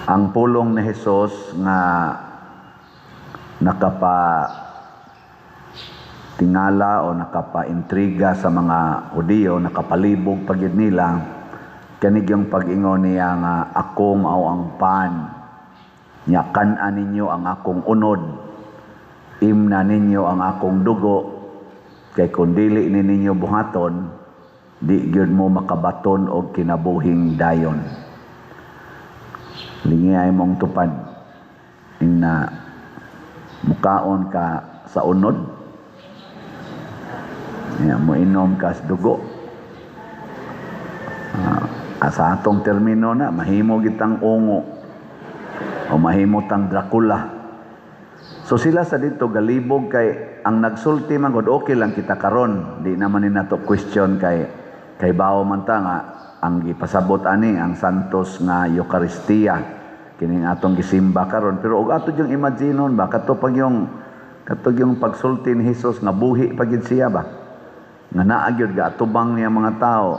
Ang pulong ni Jesus nga nakapa tingala o nakapa-intriga sa mga Hudiyo, nakapalibog pa gyud nila, kani yung pag-ingon niya nga "Ako mao ang pan. Nya kan-a ninyo ang akong unod. Imna ninyo ang akong dugo. Kay kung dili ni ninyo buhaton, di gyud mo makabaton og kinabuhing dayon." Lingi imong tupad. Ingna, mukaon ka sa unod. Ya, mo inom ka sa dugo. Sa atong termino na, mahimo gitang ungo o mahimo tang Dracula. So sila sa dito galibog kay ang nagsulti man gud, okay lang kita karon, di naman ni nato question kay bawo man ta nga ang gipasabot ani ang Santos nga Eukaristiya, kining atong gisimba karon. Pero og ato yung imaginon ba, kato pag yung kato yung pagsulti ni Jesus nga buhi pa gyud siya ba, nga naa gyud gaatubang niya mga tao,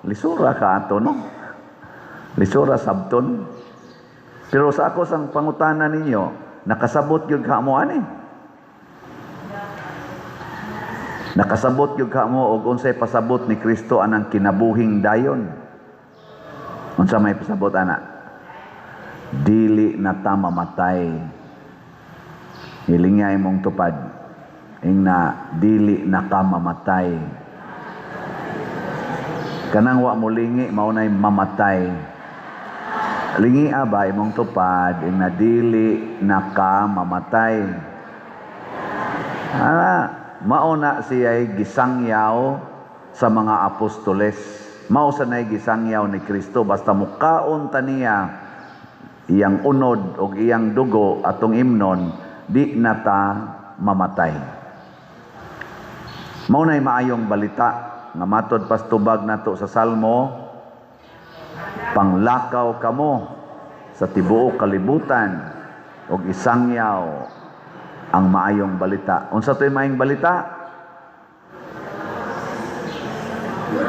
lisura ka ato, no? Lisura sabton. Pero sa ako sang pangutana ninyo, nakasabot gyud ka mo ani? Nakasabot gyud ka mo og unsay pasabot ni Kristo anang kinabuhing dayon? Unsa may pasabot ana? Dili na ta mamatay. Hilinga imong tupad. Ingna, "Dili na ka mamatay." Kanang wa mo lingi, mao nay mamatay. Lingi ba imong tupad, ingna, "Dili na ka mamatay." Ah, mao na siya'y gisangyaw sa mga apostoles. Mao sa nay gisangyaw ni Kristo, basta mukaon ta niya iyang unod og iyang dugo atong imnon, di na ta mamatay. Mao nay maayong balita nga matod pastubag nato sa Salmo, "Panglakaw kamo sa tibuok kalibutan og isangyaw ang maayong balita." Unsa to'y maayong balita?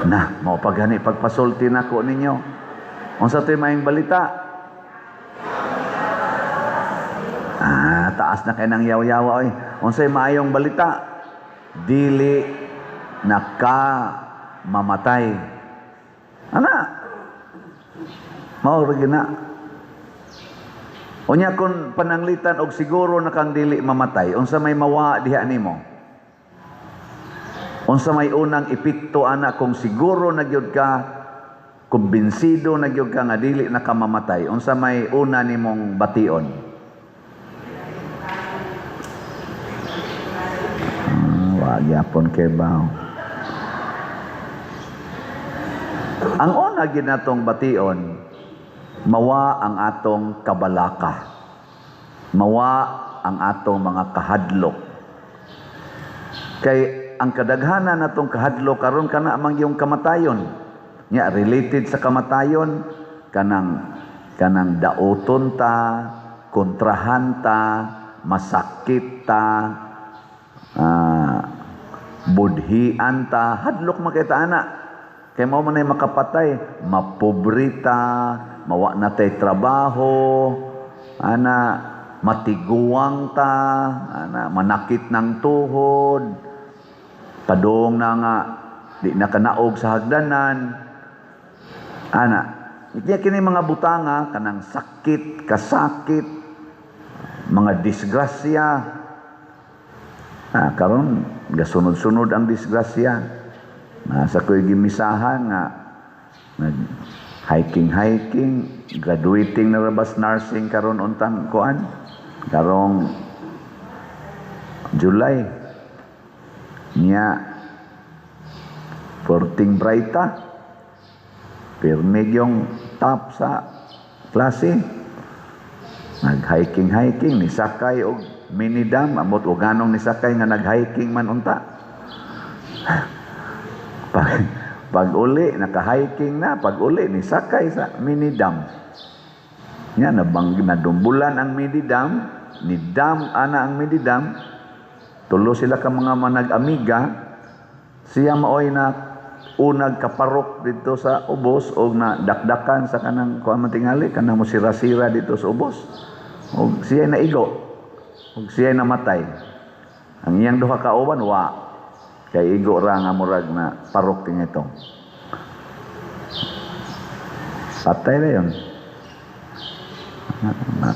Na, mao pa gani pagpasulti nako ninyo. Unsa to'y maayong balita? Ah, taas na kay nang yaw-yawa oy. Unsay maayong balita? Dili na ka mamatay. Ana. Mao ra gyud na. Unya kung pananglitan og siguro na kang dili mamatay, unsa may mawa diha nimo? Unsa may unang epekto ana kung siguro na gyud ka, kumbinsido na gyud ka nga dili na ka mamatay, unsa may una nimong bation? Wa gyapon kay baw. Ang una gyud natong bation, mawa ang atong kabalaka. Mawa ang atong mga kahadlok. Kay ang kadaghanan natong kahadlok karon kana man yung kamatayon. Nya related sa kamatayon kanang dauton ta, kontrahan ta, masakit ta, budhian ta, hadlok makita ana. Kay mao man ay makapatay, mapobre ta, mawa na tay trabaho, ana, matiguang ta, ana, manakit ng tuhod, padong na nga di na kanaog sa hagdanan, ana. Kaya kini mga butanga kanang sakit, kasakit, mga disgrasya. Karon gasunod-sunod ang disgrasya. Nasa ko'y gimisahan nga nag hiking-hiking, graduating na rabas nursing karon untang kuan karong July. Nya porting brighta, pirmig yung top sa klase, nag-hiking-hiking, nisakay og mini dam, amot og ganong nisakay nga nag-hiking man unta. Pag uli, naka-hiking na, pag uli, nisakay sa mini dam. Nya, nabang, nadumbulan ang mini dam, ni dam ana ang mini dam, tulo sila ka mga manag-amiga, siya maoy na Unag kaparok dito sa ubos og na dakdakan sa kanang kuan man tingali, kanang mosira-sira dito sa ubos. Og siya naigo. Og siya namatay. Ang iyang duha ka uban, wa. Kay igo ra nga murag na parok ito. Patay na yun.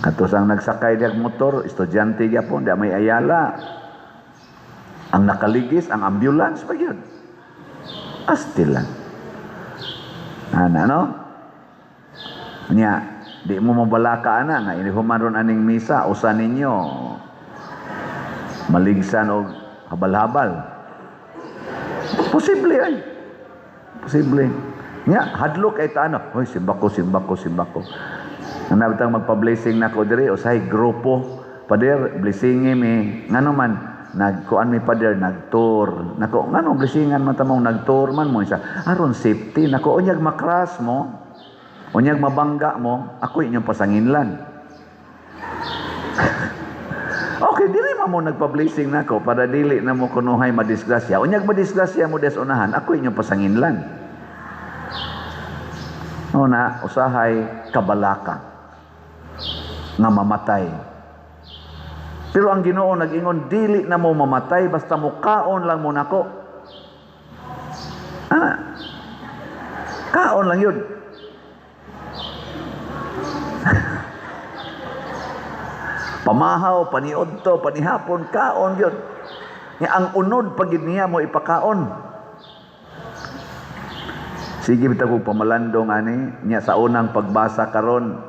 Katusang nagsakay diag motor, estudyante gyapon, di may ayala. Ang nakaligis, ang ambulance pa yun. Astil lang. Ana, no? Nya, di mo mabalaka ana nga inihuman ron aning misa, usa ninyo maligsan og habal-habal. Posible ay. Posible. Nya, hadlok ay taano. Hoy, simbako, simbako, simbako. Ang nabitang magpa-blessing nako diri usahay grupo. Pader, blessingi mi. Ngano man nagkuan mi, pader, nagtour. Nako, ngano blessingan man ta mong nagtour man mo isa? Aron safety. Nako, unyag makras mo. Unyag mabangga mo, ako inyong pasanginlan. Okay, dili man mo nagpa-blessing nako para dili na mo kunuhay madisgrasya. Unyag madisgrasya mo des unahan, ako inyong pasanginlan. Una, usahay kabalaka nga mamatay. Pero ang Ginoo nag-ingon, dili na mo mamatay basta mukaon lang mo nako. Ana. Kaon lang yun. Pamahaw, paniudto, panihapon, kaon yun. Nga ang unod pag niya mo ipakaon. Sige bitaw kog pamalandong ani niya sa unang pagbasa karon,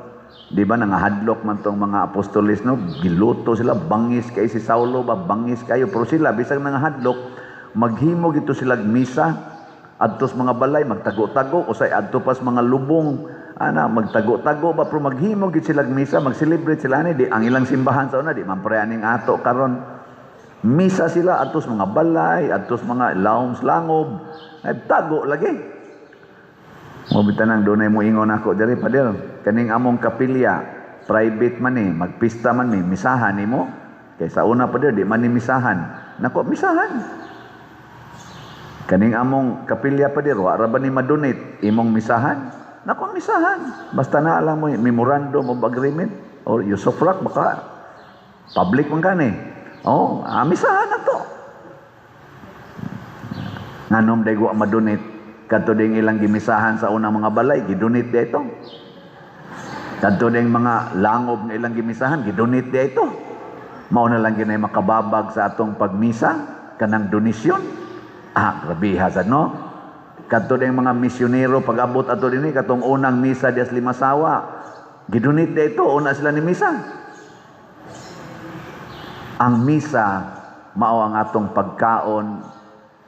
di ba nangahadlok man tong mga apostoles, no? Giluto sila, bangis kay si Saulo ba, bangis kayo, pero sila bisag nangahadlok, maghimo gito sila misa adtos mga balay, magtago-tago usay adto pas mga lubong ana, magtago-tago ba, pero maghimo gid sila misa, mag-celebrate sila ani. Di ang ilang simbahan sa una di man pre aning ato karon. Misa sila adtos mga balay, adtos mga lawms langob, ay tago lagi. Mo bitanang dunay mo ingon ako diri, "Pader, kaning among kapilya private man ni, magpista man mi, misahan nimo? Kay sa una, pader, di man ni misahan." Nako, misahan. "Kaning among kapilya, pader, wa ra ba ni madonate, imong misahan?" Nako, misahan. Basta na alam mo memorandum of agreement or usufruct, baka public man kani. Oh, misahan na to. Nganom day wa madonate? Kadto ding ilang gimisahan sa unang mga balay, gidonate di ito. Kadto ding mga langob nga ilang gimisahan, gidonate di ito. Mao na lang ginay makababag sa atong pagmisa, kanang donisyon. Ah, grabe sad, no? Kadto ding mga misyonero pag-abot ato dinhi, katong unang misa dias Limasawa, gidonate di ito, una sila ni misa. Ang misa mao ang atong pagkaon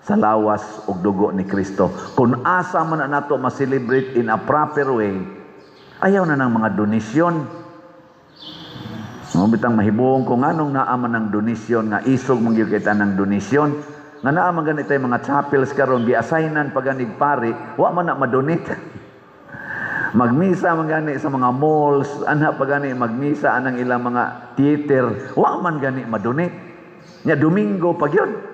sa lawas ug dugo ni Kristo. Kung asa man na nato ma-celebrate in a proper way, ayaw na ng mga donisyon. Mo bitang mahibuong ko nganong naa man ng donisyon nga isog man gyud kita ng donisyon. Nga naa man ganit tay mga chapels karon, gi-assignan pa ganig pari, wa man na madonate. Magmisa man gani sa mga malls, ana pa gani magmisa anang ilang mga theater, wa man gani madonate. Nya Domingo pa gyud.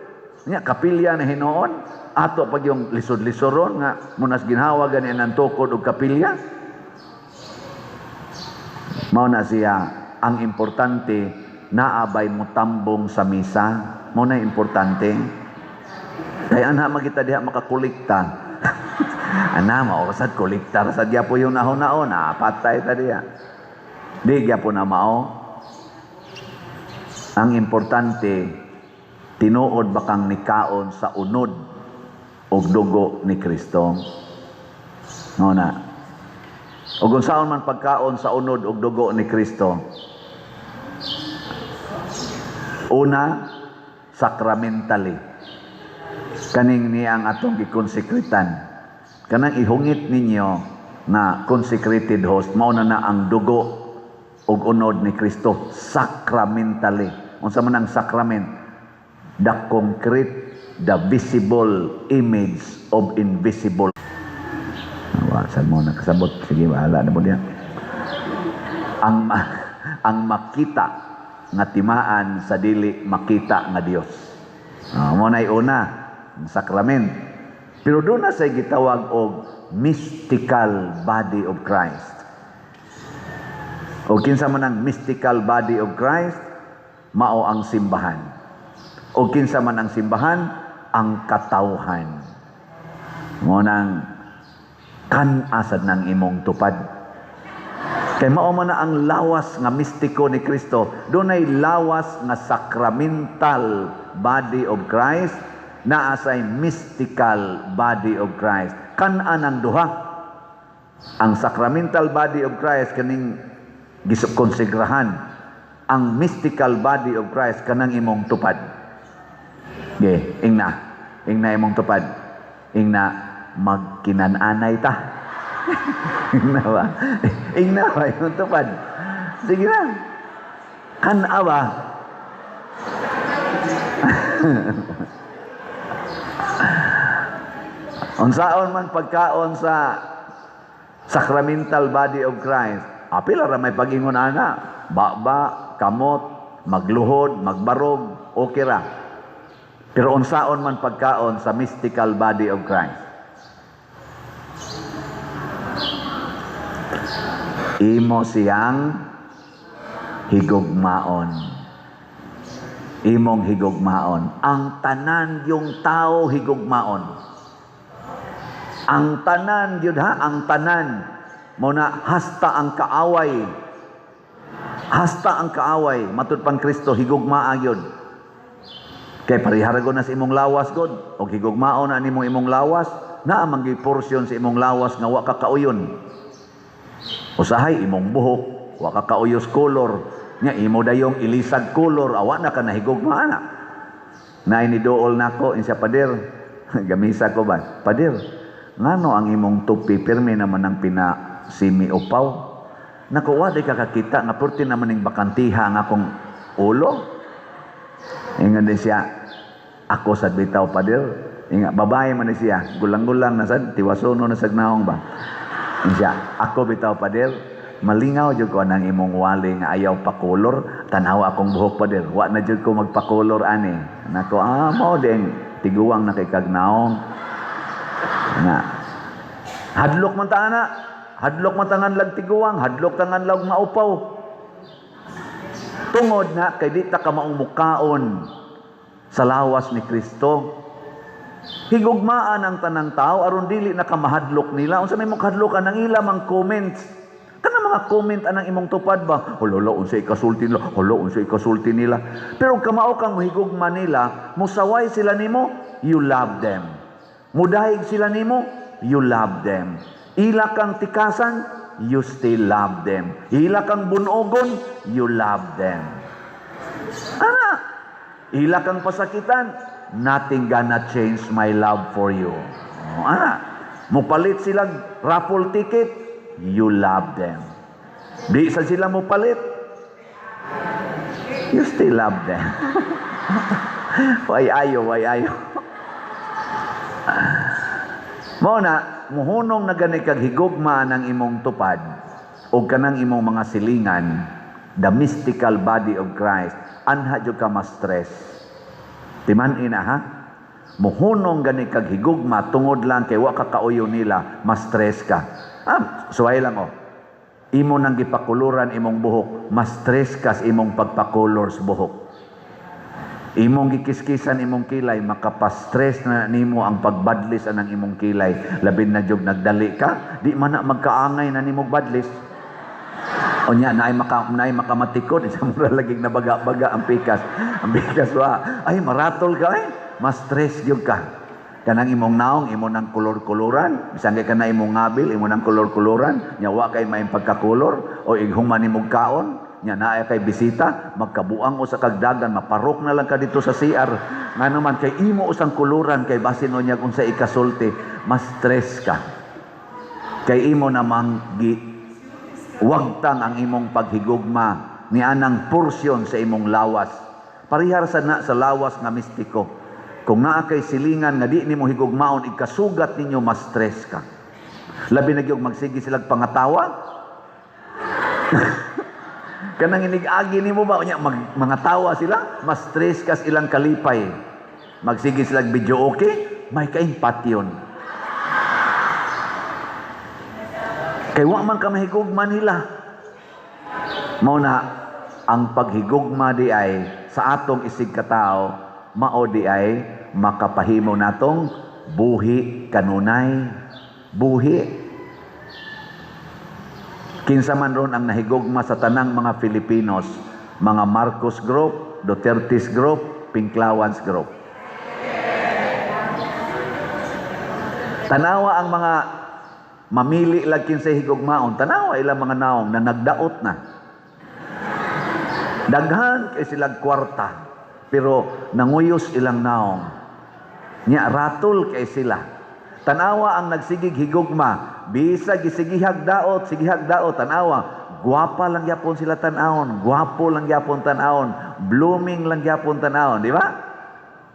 Nya kapilya na hinuon, ato pag yung lisod-lisoron nga munas ginhawa gani ang tukod og kapilya. Mao na siya ang importante, naabay mo tambong sa misa, mao na importante. Kay anha magita diha makakolekta. Ana mao sad kolekta ra sad gyapon yung nahon-nahon, ah, patay ta diha. Di gyapon na mao. Ang importante, tinuod ba kang nikaon sa unod og dugo ni Kristo? Mao na. Ug unsaon man pagkaon sa unod og dugo ni Kristo? Una, sacramentally. Kaning niya ang atong gikonsekritan. Kanang ihungit ninyo na consecrated host, mao na na ang dugo ug unod ni Kristo sacramentally. Unsa man ang sacrament? The concrete, the visible image of invisible. Wa sad mo nakasabot. Sige, bahala na mo diya. Ang makita nga timaan sa dili makita nga Dios. Mo na'y una, ang sakrament. Pero duna say gitawag og mystical body of Christ. O kinsa man ang mystical body of Christ? Mao ang simbahan. O kinsa man ang simbahan? Ang katawhan. Mao nang kan-a sad ng imong tupad. Kay mao man na ang lawas nga mistiko ni Kristo, dunay lawas nga sacramental body of Christ, naa say mystical body of Christ. Kan-a ng duha. Ang sacramental body of Christ kaning gikonsegrahan. Ang mystical body of Christ kanang imong tupad. Ge, ingna. Ingna imong tupad. Ingna, magkinan-anay ta. Ingna ba? Ingna ba imong tupad? Sige na. Kan-a ba? Unsaon man pagkaon sa sacramental body of Christ, apil ra may pag-ingon ana, baba, kamot, magluhod, magbarog, okay ra. Pero unsaon man pagkaon sa mystical body of Christ? Imo siyang higugmaon. Imong higugmaon. Ang tanan yung tao higugmaon. Ang tanan yun ha, ang tanan. Mao na hasta ang kaaway. Hasta ang kaaway, matud pang Kristo higugmaa gyud. Kay parihara na sa imong lawas god, og higugmaon na nimo imong lawas, naa man gyud porsyon sa imong lawas nga wa ka kauyon. Usahay imong buhok, wa ka kauyos kolor, nya imo dayong ilisag kolor, awa na ka nahigugma ana. Naay ni dool nako insa pader, gamisa ko ba? Pader, ngano ang imong tupi pirmi naman ang pina simi upaw? Nako, wa di ka kakita nga purti naman ning bakantiha ang akong ulo. Ingon din siya, ako sad bitaw pader. Inga babae man ni siya, gulang-gulang na sad, tiwasono na sad naong ba. Ingon siya, ako bitaw pader, malingaw jud ko nang imong wali nga ayaw pakolor, tanawa akong buhok pader, wa na jud ko magpakolor ani. Nako, mao din tiguang na kay kag naong. Na. Hadlok man ta ana, hadlok man tangan lag tiguang, hadlok tangan lag maupaw. Tungod na kay di ta ka maong mukaon sa lawas ni Kristo. Higugmaan ang tanang tao aron dili na ka mahadlok nila. Unsa may mong ang ila mang comments. Kana mga comment anang imong tupad ba? Hala, unsa ikasulti nila? Hala, unsa ikasulti nila? Pero kamao kang mohigugma nila, musaway sila nimo, you love them. Mudahig sila nimo, you love them. Ila kang tikasan, you still love them. Ila kang bunogon, you love them. Ana, ila kang pasakitan, nothing gonna change my love for you. Oh, ana, mupalit sila raffle ticket, you love them. Di sa sila mupalit, you still love them. Way ayo, way ayo. Mao na, muhunong na gani kag higugma ng imong tupad o kanang imong mga silingan, the mystical body of Christ, anha jud ka ma-stress. Timan ina ha? Muhunong gani kag higugma tungod lang kay wa ka kauyo nila, ma-stress ka. Suway lang oh. Imo nang gipakuluran imong buhok, ma-stress ka sa imong pagpakulor sa buhok. Imong gikiskisan imong kilay, makapastress na nimo ang pagbadlis anang imong kilay. Labin na jud nagdali ka, di man na magkaangay na nimo badlis. Unya naay makamatikod, isa mura laging nabaga-baga ang pikas. Ang pikas wa, ay maratol ka ay, ma-stress gyud ka. Kanang imong naong, imo nang kolor-koloran, bisan kay kana imong ngabil, imo nang kolor-koloran, nya wa kay maayong pagkakolor o ighuman nimog kaon, nya naay kay bisita, magkabuang usa kag dagan, maparok na lang ka dito sa CR. Ngano man kay imo usang koloran kay basin unya kung sa ikasulti, ma-stress ka. Kay imo namang gi wagtang ang imong paghigugma ni anang porsyon sa imong lawas. Parihar sa na sa lawas nga mistiko. Kung naa kay silingan nga di nimo higugmaon, ikasugat ninyo, ma-stress ka. Labi na gyud magsige silag pangatawa. Kanang inig-agi nimo ba unya mga tawa sila, ma-stress ka sa ilang kalipay. Magsige silag video okay, may kaing patyon. Kay wa man ka mahigugma nila. Mao na ang paghigugma di ay sa atong isig katao, mao di ay makapahimo natong buhi kanunay. Buhi. Kinsa man ron ang nahigugma sa tanang mga Filipinos, mga Marcos Group, Duterte's Group, Pinklawans Group. Tanawa ang mga mamili lag kinsay higugmaon, tanawa ilang mga naong na nagdaot na. Daghan kay silang kwarta, pero nanguyos ilang naong. Nya ratol kay sila. Tanawa ang nagsigig higugma, bisa gisigihag daot, sigihag daot, tanawa, gwapa lang gyapon sila tan-awon, gwapo lang gyapon tan-awon, blooming lang gyapon tan-awon, di ba?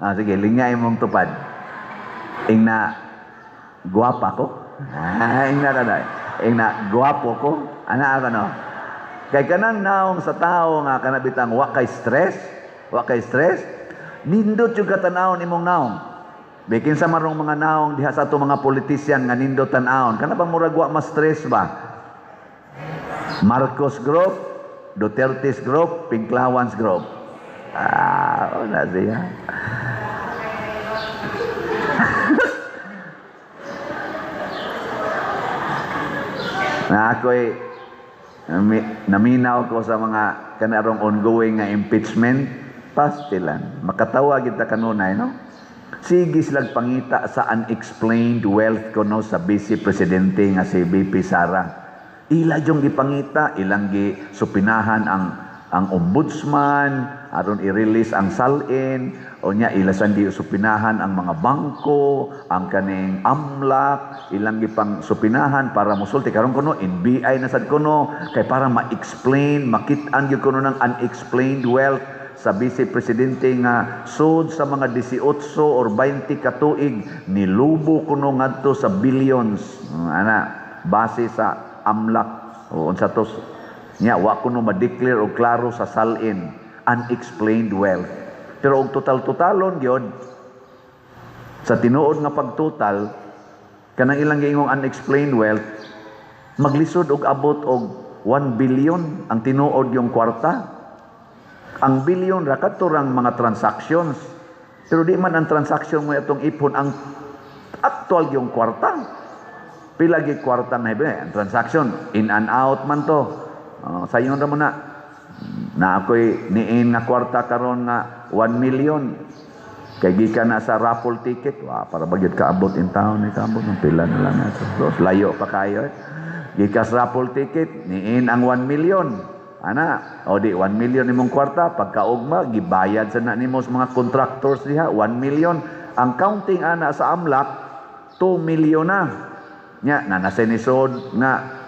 Ah, sige, lingay mong tupad. Ingna, gwapa ko. Ah, ingna ka na. Ingna, gwapo ko. Ana ka no? Kay kanang naong sa tao nga kanabitang wa kay stress, wa kay stress, nindot yung katanawon imong naong. Bikin sa marong mga naong diha sa ato mga politician nga nindot tan-awon, kana bang murag wa mas stress ba? Marcos Group, Duterte's Group, Pinklawans Group. Ah, wala siya. Na ako'y naminaw ko sa mga kanarong ongoing nga impeachment, pastilan. Makatawa kita kanunay, no? Sige silag pangita sa unexplained wealth kuno sa vice presidente nga si BP Sara. Ila yung gipangita, ilang gisupinahan ang ombudsman aron i-release ang salin, o nya ila sang gisupinahan ang mga bangko, ang kaning AMLAC, ilang gipang supinahan para mosulti karon kuno NBI na sad kuno kay para ma-explain, makit-an gyud kuno ng unexplained wealth sa vice presidente nga sud sa mga 18 or 20 katuig nilubo kuno ngadto sa billions, ana base sa AMLAC o unsa to nya wa kuno ma-declare og klaro sa salin unexplained wealth. Pero og total-totalon gyud sa tinuod nga pagtotal kanang ilang giingong unexplained wealth maglisod og abot og 1 billion ang tinuod yung kwarta. Ang billion ra kadto rang mga transactions. Pero di man ang transaction mo itong ipon ang actual yung kwarta. Pila gi kwarta na ibe ang transaction in and out man to. Sayon ra mo na. Na ako'y niin nga kwarta karon nga 1 million. Kay gikan na sa raffle ticket, wa para bagyod kaabot in town ni kaabot ng pila na lang nato. So, layo pa kayo. Gikas raffle ticket, niin ang 1 million. Ana, o di 1 million imong kwarta, pagkaugma gibayad sa na nimo sa mga contractors diha 1 million. Ang counting ana sa AMLAC 2 million na. Nya na nasa nisod nga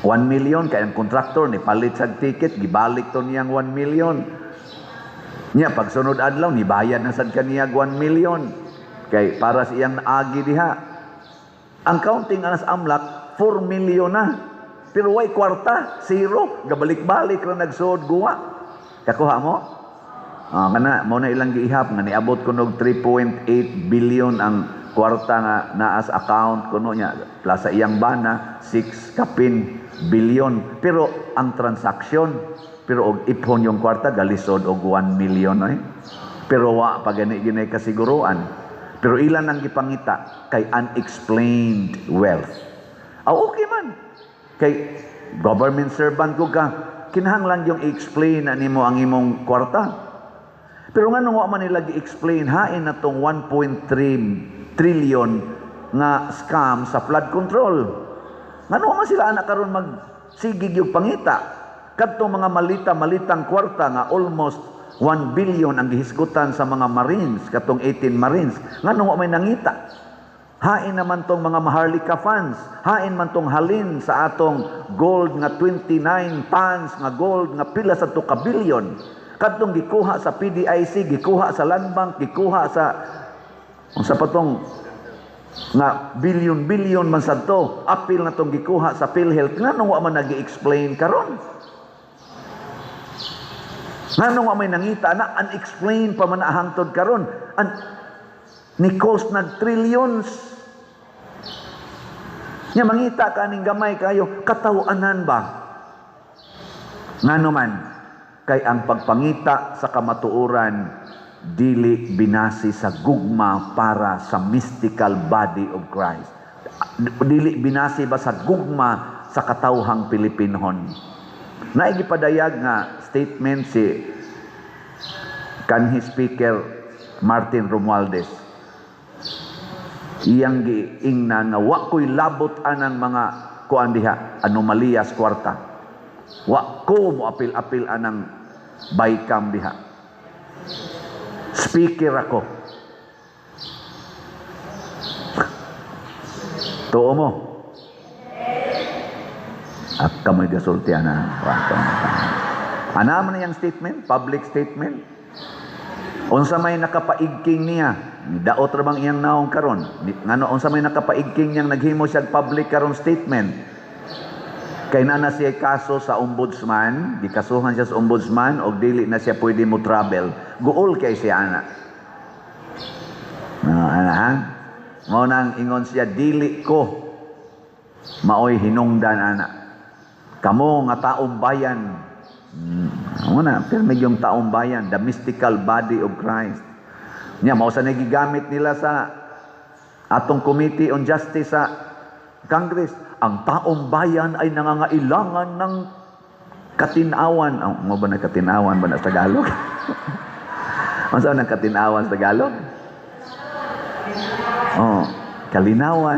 1 million kay ang contractor ni palit sa ticket gibalik to niyang 1 million. Nya pagsunod adlaw nibayad na sad kaniya 1 million kay para sa iyang naagi diha. Ang counting ana sa AMLAC 4 million na. Pero way kwarta, zero, gabalik-balik ra nagsuod guwa. Kakuha mo? Ah, kana mo na ilang giihap nga niabot kuno og 3.8 billion ang kwarta nga naa sa account kuno niya plus sa iyang bana 6 kapin billion. Pero ang transaction, pero og iphon yung kwarta galisod og 1 million oy. Pero wa pa gani ginay kasiguruan. Pero ilan ang gipangita kay unexplained wealth. Ah, okay man. Kay government servant ko ka, kinahanglan yung i-explain na nimo ang imong kwarta. Pero nganong wa man nila gi-explain hain na tong 1.3 trillion nga scam sa flood control. Ngano man sila anak karon magsigig yung pangita. Kadtong mga malita-malitang kwarta nga almost 1 billion ang gihisgutan sa mga Marines, katong 18 Marines. Ngano wa may nangita? Hain naman tong mga Maharlika funds, hain man tong halin sa atong gold nga 29 tons nga gold nga pila sa 2 ka billion. Kadtong gikuha sa PDIC, gikuha sa Land Bank, gikuha sa unsa pa tong nga billion-billion man sad to, apil na tong gikuha sa PhilHealth. Nganong wa man nagi-explain karon? Nganong wa may nangita na unexplained pa man hangtod karon? Ni cost nag trillions. Nya mangita ka ning gamay kayo, katawanan ba? Ngano man, kay ang pagpangita sa kamatuoran dili binasi sa gugma para sa mystical body of Christ. Dili binasi ba sa gugma sa katawhang Pilipinhon. Naigipadayag nga statement si kanhi Speaker Martin Romualdez. Iyang giingnan nga wa ko'y labot anang mga kuan diha, anomaliyas kwarta. Wa ko mo apil-apil anang bicam diha. Speaker ako. Tuo mo? At kamoy gasulti ana. Ana man iyang statement, public statement. Unsa may nakapaigking niya? Daot ra bang iyang naong karon? Ngano unsa may nakapaigking niyang naghimo siya public karon statement? Kay na na siya kaso sa ombudsman, gikasuhan siya sa ombudsman og dili na siya pwede mo travel. Guol kay siya ana. No, ana ha? Mao nang ingon siya, dili ko maoy hinungdan ana. Kamo nga taong bayan. Mao na, pero yung taong bayan, the mystical body of Christ. Nya mao sa nagigamit nila sa atong Committee on Justice sa Congress. Ang taong bayan ay nangangailangan ng katinawan. Oh, mo ba na katinawan ba na sa Tagalog? Unsa nang katinawan sa Tagalog? Oh, kalinawan.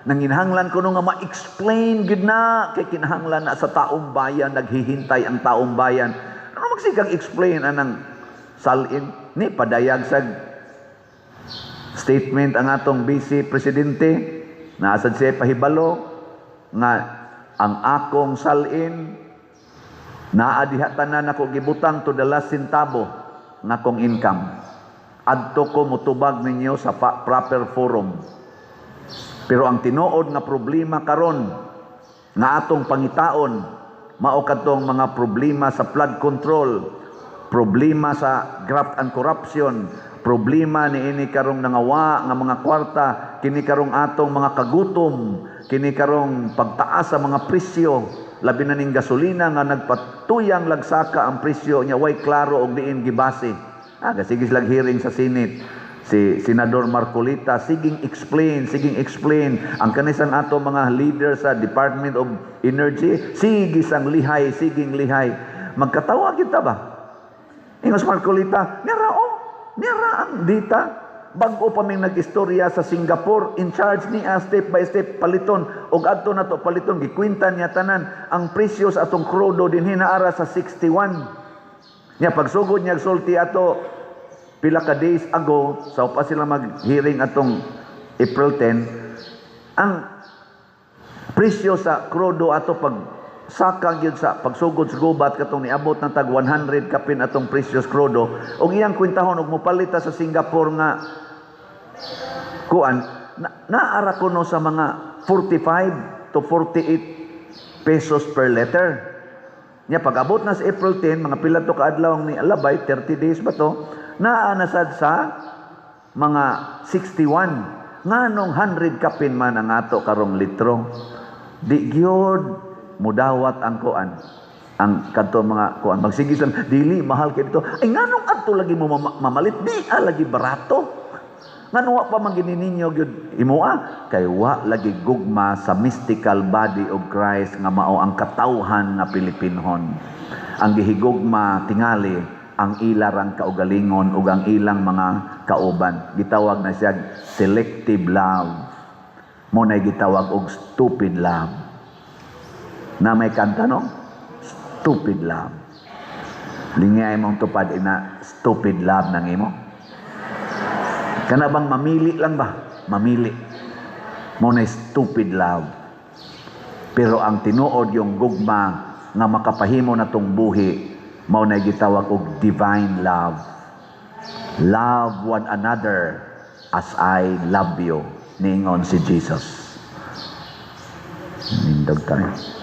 Nanginahanglan ko nga ma-explain gid na kay kinahanglan na sa taong bayan, naghihintay ang taong bayan. Ano magsigang explain anang salin ni padayag sa statement ang atong vice presidente, naasad siya pahibalo nga ang akong salin naa diha tanan ako gibutang to the last centavo nga akong income. Adto ko mutubag ninyo sa proper forum. Pero ang tinuod nga problema karon nga atong pangitaon mao kadtong mga problema sa flood control, problema sa graft and corruption, problema niini karong nangawa nga mga kwarta, kini karong atong mga kagutom, kini karong pagtaas sa mga presyo, labi na ning gasolina nga nagpatuyang lagsaka ang presyo nya way klaro og diin gibase. Ah, sige silang hearing sa Senate. Si Senador Marcoleta, siging explain, siging explain. Ang kanisang ato mga leader sa Department of Energy, sige sang lihay, siging lihay. Magkatawa kita ba? Ingos Marcoleta, nira oh, nira ang dita. Bago pa ming nag-istorya sa Singapore, in charge niya step by step paliton. Og adto na to paliton, gikwinta niya tanan. Ang presyo sa atong krudo dinhi naara sa 61. Nya pagsugod niya sulti ato pila ka days ago, sa pa sila mag-hearing atong April 10, ang presyo sa krudo ato pag saka gyud sa pagsugod sa gubat katong niabot ng tag 100 kapin atong presyo sa krudo, ug iyang kwentahon og mopalit ta sa Singapore nga kuan na, naara kuno sa mga 45 to 48 pesos per liter. Nya pag abot na sa April 10, mga pila to kaadlaw ni alabay, 30 days ba to, naa na sad sa mga 61. Nganong 100 kapin man ang ato karong litro? Di gyud mudawat ang kuan. Ang kadto mga kuan magsige lang dili mahal kay dito. Ay, nganong adto lagi mo mamalit, di ah, lagi barato. Ngano wa pa man gini ninyo gyud imoa? Kay wa lagi gugma sa mystical body of Christ nga mao ang katawhan nga Pilipinhon. Ang gihigugma tingali ang ilarang kaugalingon ug ang ilang mga kauban. Gitawag na siya selective love. Mo na gitawag og stupid love. Na may kanta, no? Stupid love. Lingay mong tupad ina stupid love nang imo. Kana bang mamili lang ba? Mamili. Mo na stupid love. Pero ang tinuod yung gugma nga makapahimo na tong buhi, mao na gitawag og divine love. Love one another as I love you, niingon si Jesus. Nindog tayo.